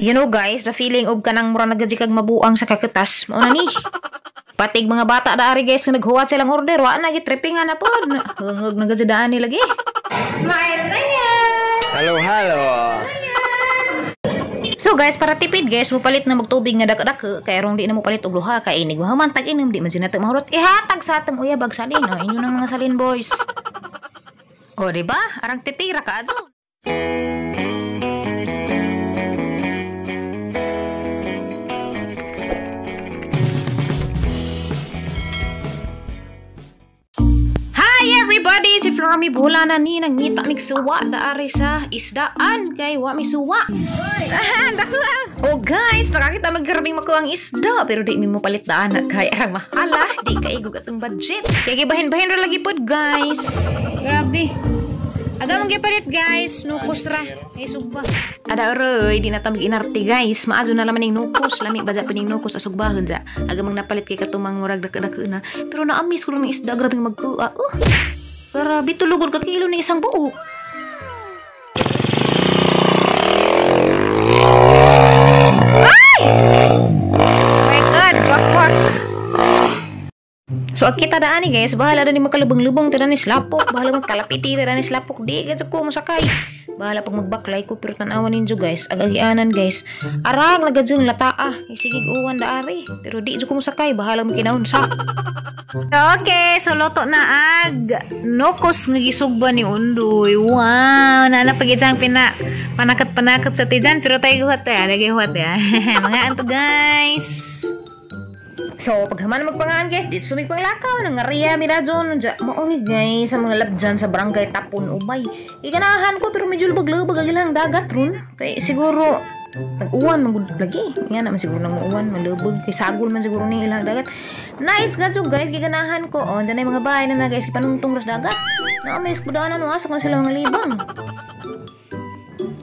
You know guys, the feeling of kanang mura nagadi kag mabuang sa kaketas, mao na ni. Patig mga bata daari guys nga naghuwat silang order, wa na gitripping na pod. Hungog na gadi daan ni lagi. Smile na yan. Hello, hello. So guys, para tipid guys, mupalit na magtubig nga dako-dako kay rong di na mopalit og luha kay inig mahuman tag inom di man jud nato mahurot. Ihatag sa atong uyab ag salin. Oh, inyo nang mga salin boys. O di ba? Arang tipid ra ka adto. Hi everybody! Si Florami Bula na ni nangita mig suwa daari sa isdaan kay wa mi suwa. Oh guys, nakakita maggrabing makuang isda pero di mi mo palit daan kay arang mahala, di kaigog atong budget. Kay gibahin-bahin ra lagi pod guys. Grabe. Aga man gipalit guys, nukos ra. Ay sugba. Ada roy, di na ta mag-inarte guys. Maadyo na laman ning nukos, lami ba pa ning nukos asugbahan ja. Aga mang napalit kay katumang murag dak-dak na. Pero na-amaze ko lang ng isda, grabing magkuha. Oh. Grabe tulugod ka kilo ning isang buo. Ay! My God, wak wak. So agkita daan ni guys, bahala na ni magkalubang-lubang tira ni slapok, bahala magkalapiti tira ni slapok, di gid ko mosakay. Bahala pag magbaklay ko pero tan-awan ninyo guys, agagianan guys. Arang nagadyong lataa, sige uwan daari, pero di jud ko mosakay, bahala mo kinaunsa. Okay, so luto na ag nukos nga gisugba ni Undoy. Wow, naana pag itang pina panakat-panakat sa tijan pero tayo huwat ya, lagi huwat ya. Mga anto guys. So, paghaman magpangaan guys, dito sumig panglakaw, nangariya mi radyon, mao ni guys, sa mga labjan sa barangay Tapon Ubay. Iganahan ko pero medyo lubag-lubag ang ilang dagat ron. Kay siguro nag-uwan man gud lagi. Nga naman siguro nang muuwan, malubog kay sagol man siguro ni ilang dagat. Nice gadyo guys, giganahan ko. Oh, dyan ay mga bahay na na guys, ipanungtong ras dagat. Na-amaze ko daanan, asa ko na sila mga libang.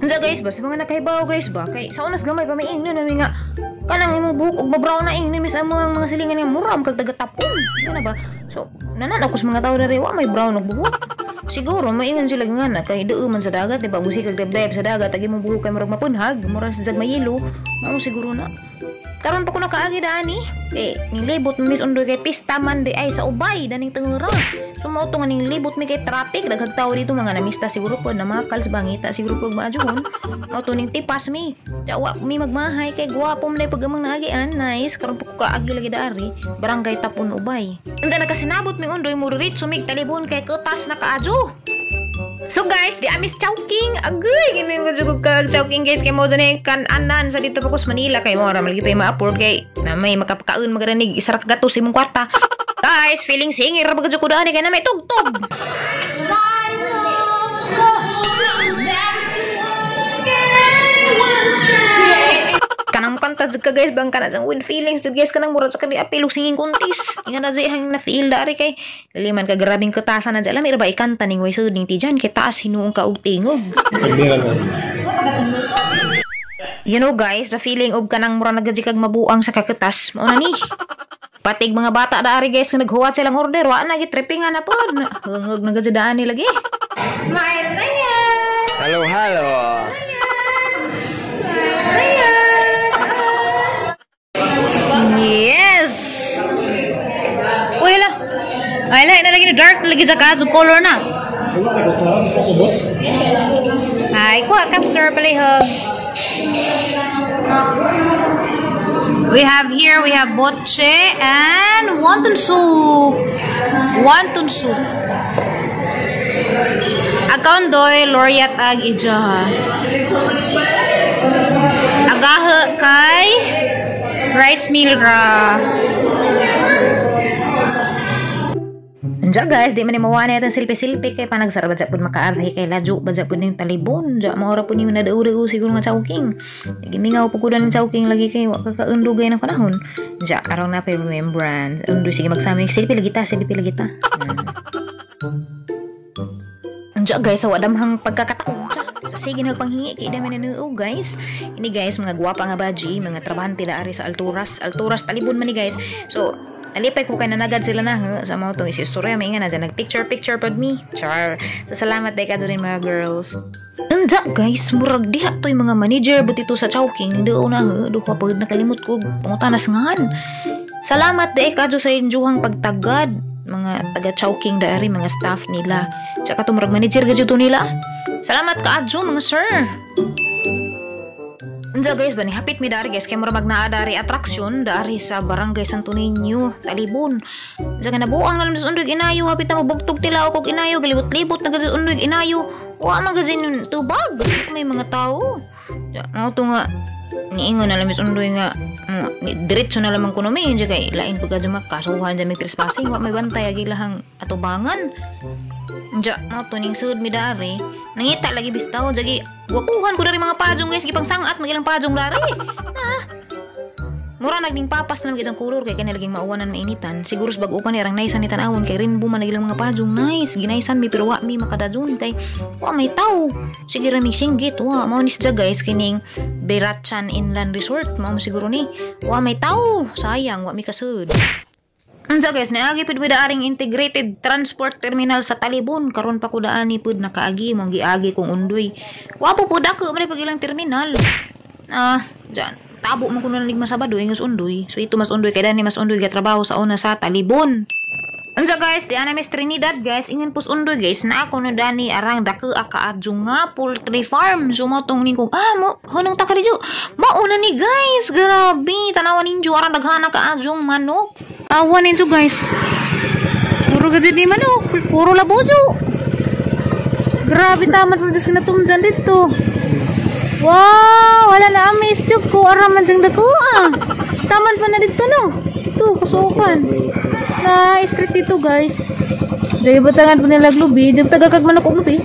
Andiyan guys ba, sa mga nakahibaw guys ba, kay sa unas gamay pa may ingnon na nga kanang imong buhok og ma-brown na ingnon mis ang mga silingan nga mura kag taga-Tapon. Ano ba? So, nananaw ko sa mga tao diri wa may brown og buhok. Siguro maingon sila nga na kay duo man sa dagat, di ba? Musik kag dab sa dagat, agi mong buhok kay murag mapunhag, mura sa jag mayelo. Mao siguro na. Karon pa ko nakaagi daan eh. Eh, nilibot mi Miss Undoy kay pista man di ay sa Ubay daning tengera. So mao to nga nilibot mi kay traffic, daghang tao dito mga namista siguro po namakal sa bangita siguro po maajuhon. Mao to ning tipas mi. Jawa mi magmahay kay gwapo man pag amang naagian. Nice, karon pa ko kaagi lagi daari, barangay Tapon Ubay. Unsa nakasinabot mi Undoy mo diretso mig talibon kay kutas na kaadyo. So guys, di amis chowking. Agay, ginayon ko jud kag chowking guys kay mo dani kan-anan sa dito pa ko sa Manila kay mo ra malagi pa ma-afford kay na may makapakaon magaranig isa ra ka gatos imong kwarta. Guys, feeling singer ra jud ko dani kay na may tugtog. Kanang kanta jud ka guys bang kana jang with feelings jud guys kanang murag sa kani apil og singing contest. Inga na jud hang na feel dari kay liman ka grabing katasan na jud. Alam ba ikanta ning way suding ti jan kay taas hinuong ka og tingog. You know guys, the feeling of kanang mura nagadi kag mabuang sa kaketas, mao na ni. Patig mga bata daari guys nga naghuwat silang order, wa na gitripping na pod. Hungog na gadi daan ni lagi. Smile na yan. Hello, hello. Yes. Uy la. Ay la, na lagi na dark na lagi sa kaso color na. Ay, kuha ka sir palihog. We have here, we have botche and wonton soup. Wonton soup. Akaundoy, laureate ag ijaha. Agaha kay rice meal ra. Diyan guys, di man ni mawa na itong silpi-silpi kay panagsara ba pud makaarhi kay ladyo ba pud ning talibon. Diyan maura pud ni nadaudaw siguro nga chowking. Lagi mingaw pud ko ning chowking lagi kay wa kakaundugay ng panahon. Diyan araw na pa remembrance. Undoy sige magsama silpi lagi ta, silpi lagi ta. Diyan guys, sa wadamhang pagkakataon. So, sige nagpanghingi kay dami na nuo guys. Ini guys, mga gwapa nga baji, mga trabahante na ari sa Alturas. Alturas talibon man ni guys. So Nalipay ko kay nanagad sila na ha, sa mga itong istorya may nga na dyan nag-picture picture pod mi. Char. So salamat day kadto rin mga girls. Anja guys, murag diha to'y mga manager but ito sa Chowking dao na ha, duha pag nakalimot ko pangutanas ngan. Salamat day kadto sa inyong pagtagad mga taga Chowking daari mga staff nila. Tsaka to murag manager gadyo to nila. Salamat kaadyo mga sir. Unja guys, bani hapit mi dari guys kay mura magnaa dari attraction dari sa Barangay Santo Niño, Talibon. Unja nga nabuang na lang sa undoy inayo, hapit na mabugtog tilaw kog inayo, galibot-libot na gud sa undoy inayo. Wa man gud sin tubag, may mga tao. Ja, mao to nga niingon na lang sa undoy nga diretso na lamang kuno mi unja kay lain pud kadto makasuhan ja mig trespassing, wa may bantay agi lahang atubangan. Unja mao to ning sud mi dari. Nangita lagi bistaw jagi gwapuhan ko dari mga pajong guys, gipang sangat magilang pajong dari. Ah. Mura nagning papas na magitang kulor kay kani laging mauwanan mainitan. Siguro sa bag-o pa ni arang nice ni tan-awon kay rainbow man nagilang mga pajong nice. Ginaisan mi pero wa mi makadadun kay wa may taw. Sige ra mi singgit wa mao ni siya guys kining Berachan Inland Resort mao siguro ni. Wa may taw, sayang wa mi kasud. Unsa guys, naagi pud mi daaring integrated transport terminal sa Talibon. Karon pa ko daani pud nakaagi mong giagi kong undoy. Wa po pud ako man pag ilang terminal. Ah, diyan tabo man kuno nig Sabado ingus undoy. So ito mas undoy kay dani mas undoy gatrabaho sa una sa Talibon. Unsa guys, di ana Miss Trinidad guys, ingon pus undoy guys, na ako no dani arang dako akaadyo nga poultry farm. So mo tong ning kong ah mo hunong ta kadyo. Mauna ni guys, grabe tanawan ninyo arang daghana kaadyong manok. Awan ninyo guys. Puro gid ni manok, puro labojo. Grabe taman pud sa natumjan dito. Wow, wala na amaze jud ko ara man jang dako ah. Taman pa na dito no. Ito kusukan. Na street dito guys. Dahil batangan po nila glubi, diyan tagakag manok og lubi.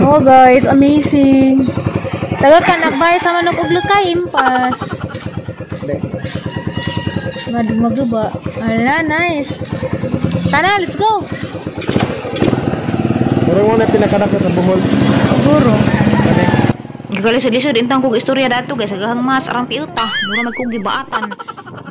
Oh guys, amazing. Tagakan nagbay sa manok og lukay impas. Madumaguba. Ala, nice. Tara, let's go. Pero wala pinakadako sa Bohol. Siguro. Galisod-lisod intang kog istorya dato guys, agahang mas arang piuta, mura magkog gibaatan.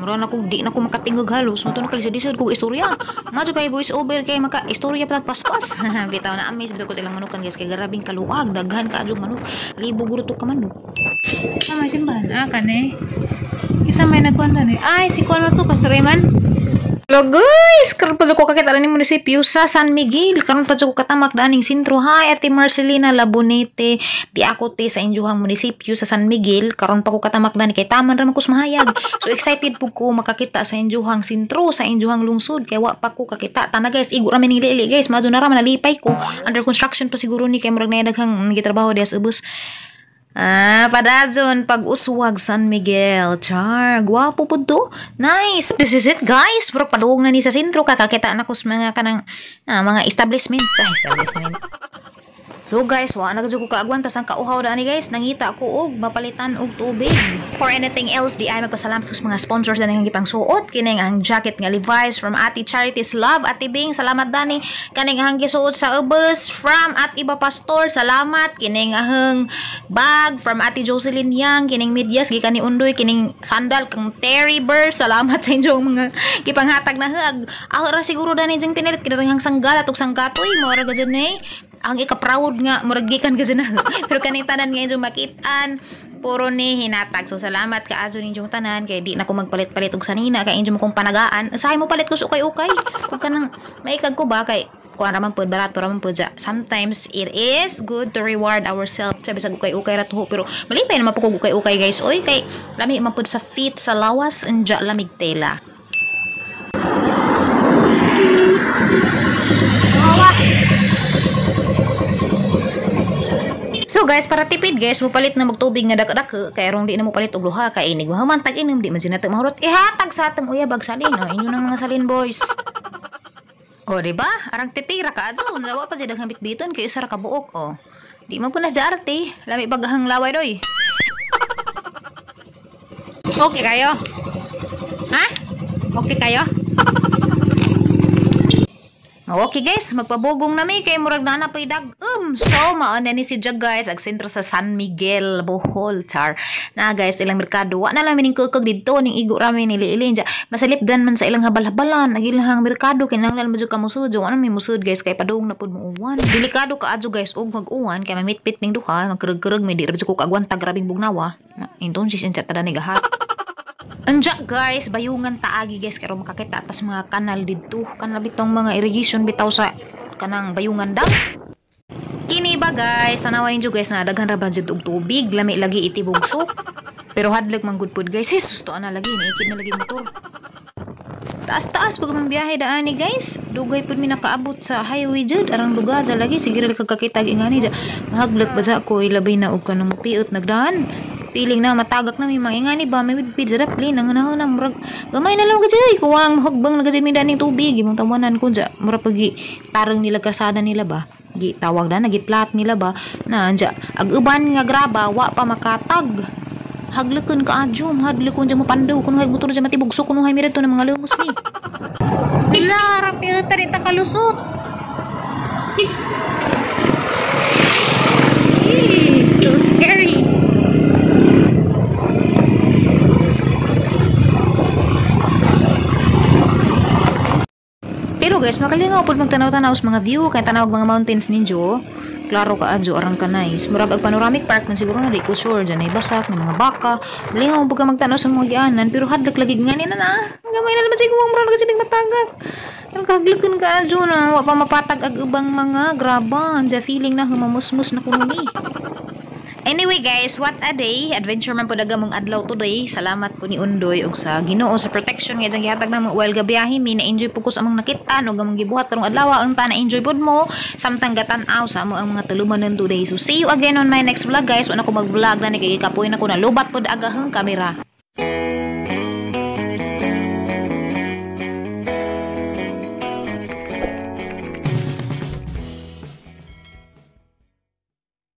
Mura na kog di na ko makatingog halos, mo to nakalisod-lisod kog istorya. Madyo kay voice over kay maka istorya pa paspas. Bitaw na amaze bitaw ko ilang manukan guys kay grabing kaluag, daghan kaadyo manok. Libo guro to ka manok. Ah, may simbahan. Ah, kani. Isa may nagkuan ni. Ay, si kuan to Pastor Eman. Hello guys, karon pa ko kakita ni munisipyo sa San Miguel. Karon pa ko katamak daning sentro. Hi Ate Marcelina Labonete, di ako te sa inyohang munisipyo sa San Miguel. Karon pa ko katamak dani kay taman ra man ko sa mahayag. So excited pud ko makakita sa inyohang sentro, sa inyohang lungsod kay wa pa ko kakita. Tana guys, igo ra man ning lili guys, madto na ra man nalipay ko. Under construction pa siguro ni kay murag na daghang gitrabaho diha sa ubos. Ah, padadyon pag-uswag San Miguel. Char, gwapo pud to. Nice. This is it guys. Pero paduong na ni sa sentro kakakita na ko sa mga kanang mga establishment. Sa establishment. So guys, wa na gud ko kaagwanta sang kauhaw dani guys. Nangita ko og mapalitan og tubig. For anything else, di ay magpasalamat ko sa mga sponsors dani nga gipangsuot. Kining ang jacket nga Levi's from Ate Charity's Love, Ate Bing, salamat dani. Kaning ang gisuot sa ubos from Ate Iba Pastor, salamat. Kining ang bag from Ate Jocelyn Yang, kining medyas gikan ni Undoy, kining sandal kang Terry Burr, salamat sa inyong mga gipanghatag na hag. Ako ra siguro dani jing pinilit kining sanggal atog sanggatoy, mo ra gud ni. Ang ika-proud nga murag gikan ka na. Pero kaning tanan nga inyong makitaan puro ni hinatag. So salamat kaadyo ninyong tanan kay di na ko magpalit-palit og sanina kay inyong kong panagaan. Usahay mo palit ko sa ukay-ukay. Ug kanang maikag ko ba kay kuan ra man pud barato ra man pud. Sometimes it is good to reward ourselves. Sabi sa ukay-ukay ra tuho pero malipay naman pud kog ukay-ukay guys. Oy kay lami man pud sa fit sa lawas anja lamig tela. So guys, para tipid guys, mupalit na magtubig nga dak-dak kay rong di na mopalit og luha kay inig mahuman tag inom di man jud nato mahurot. Ihatag sa atong uyab ag salin. O, inyo nang mga salin boys. O di ba? Arang tipid ra ka adto. Nawa pa jud ang bitbiton kay usa ra ka buok o. Di man pud na sa arte. Lami baghang laway doy. Okay kayo? Ha? Okay kayo? Okay guys, magpabugong nami kay murag na pay dag-um. So mao na ni si Jug guys, ag sentro sa San Miguel, Bohol, char. Na guys, ilang merkado. Wa na lang mining kukog didto ning igo rami niliilin ja. Masalipdan man sa ilang habal-habalan ag ilang merkado kinahanglan mo jud ka musud. Wa na mi musud guys kay padung na pud mo uwan. Delikado ka adyo guys og mag-uwan kay mamitpit ming duha, magkurug-kurug mi di ra jud ko kaagwanta grabing bugnawa. Entonces unsa ta ni gahat. Anja guys, bayungan taagi guys karo makakita tas mga kanal didto, kanal bitong mga irrigation bitaw sa kanang bayungan dam. Kini ba guys, tanawan ninyo guys na daghan ra ba jud og tubig, lami lagi itibugsok. Pero hadlok man gud pud guys, Jesus to ana lagi niikid na lagi motor. Taas-taas pag man biyahe daan ni guys, dugay pud mi nakaabot sa highway jud, arang duga ja lagi sige ra kagkakita ingani ja. Mahaglok ba ja ko ilabay na og kanang piot nagdaan. Feeling na matagak na may mga ingani ba may bidbid sa dapli nang na murag gamay na lang gajay kuwang mahugbang na gajay mi daning tubig imong tawanan ko ja mura pagi tarang nila karsada nila ba gi tawag da nagiplat nila ba na anja ag uban nga graba wa pa makatag haglekon ka adyo hadlekon ja mo pandaw kuno hay motor ja matibugso kuno hay miradto ng mga lumos ni Bila rapi ta kalusot. So scary. Pero guys, makalingaw pud magtanaw-tanaw sa mga view kay tanaw mga mountains ninyo. Klaro ka adyo arang ka nice. Murag ag panoramic park man siguro na di ko sure dyan ay basak ng mga baka. Malingaw pud ka magtanaw sa mga gianan pero hadlok lagi ngani na na. Gamay na naman siguro murag kasi matagak. Ang kaglukon ka adyo na wa pa mapatag ag ubang mga graba. Anja feeling na humamusmus na kuno ni. Anyway guys, what a day. Adventure man po daga mong adlaw today. Salamat po ni Undoy og sa Ginoo sa protection nga iyang gihatag namo while gabiyahe mi. Na-enjoy po ko sa among nakit-an og among gibuhat karong adlaw. Unta na-enjoy pod mo samtang gatan-aw sa amo ang mga tulumanon today. So see you again on my next vlog guys. Wala ko mag-vlog na ni kay kapoy na ko na lubat pod agahang kamera.